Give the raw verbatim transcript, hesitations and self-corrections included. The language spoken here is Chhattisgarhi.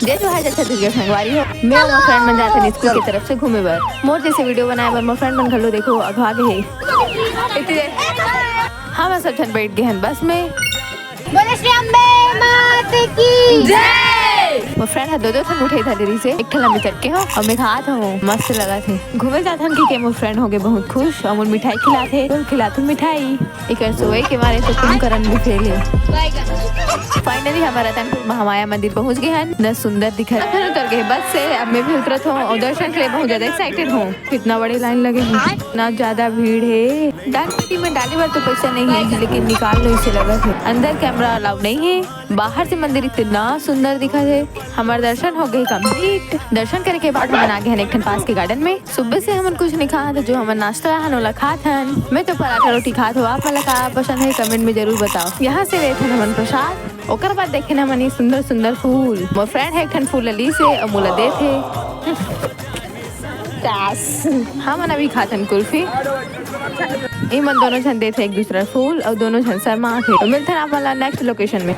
जय जोहार, जय छत्तीसगढ़ संगवारी हो। मैं अउ मोर फ्रेंड मन जात हन स्कूल के तरफ से घूमे बर। मोर जैसे वीडियो बनाए बर मोर फ्रेंड मन घलो देखो अघा गे हे। इतने हम सब झन बैठ गे हन बस में। बोले श्री अम्बे मात की जय। मोर फ्रेंड ह दो दो ठन मिठाई धरे रहिसे, एक ठन ला मैं चटके हव अउ मैं खात हव, मस्त लगत हे। घूमे जात हन कि के मोर फ्रेंड होगे बहुत खुश अउ मोर मिठाई खिलात हे, तुम खिला तुम मिठाई। एकर सोए के मारे तो कुंभकर्ण भी फेल हे। फाइनली हमर रतनपुर महामाया मंदिर पहुंच गे हन। न सुंदर दिखत हन, उतर गे बस से। अब मैं भी उतरत हूँ और दर्शन के लिए बहुत ज्यादा एक्साइटेड हूँ। कितना बड़ी लाइन लगे हे, इतना ज्यादा भीड़ हे। दान पेटी में डाले बर तो पैसा नहीं है, लेकिन निकाल लो, इसे लगत हे। अंदर कैमरा अलाउड नहीं है। बाहर से मंदिर इतना सुंदर दिखत हे। हमार दर्शन हो गए कंप्लीट। दर्शन करे के बाद हमन आ गए हन एक ठन पास के गार्डन में। सुबह से हमन कुछ नहीं खात, जो हमन नाश्ता हन ओला खात हन। मैं तो पराठा रोटी खात हूँ। आप मन ला का पसंद है, कमेंट में जरूर बताओ। यहाँ से लेत हन हमन प्रसाद, ओकर बाद देखे न हमन ये सुंदर सुंदर फूल। मोर फ्रेंड है एक ठन फूल लीस हे अउ मोला देत हे। काश। हमन अभी खात हन कुल्फी। इमन दोनों झन देत हे एक दूसरा फूल अउ दोनों झन शर्मा थे। तो मिलथन आप मन ला नेक्स्ट लोकेशन में।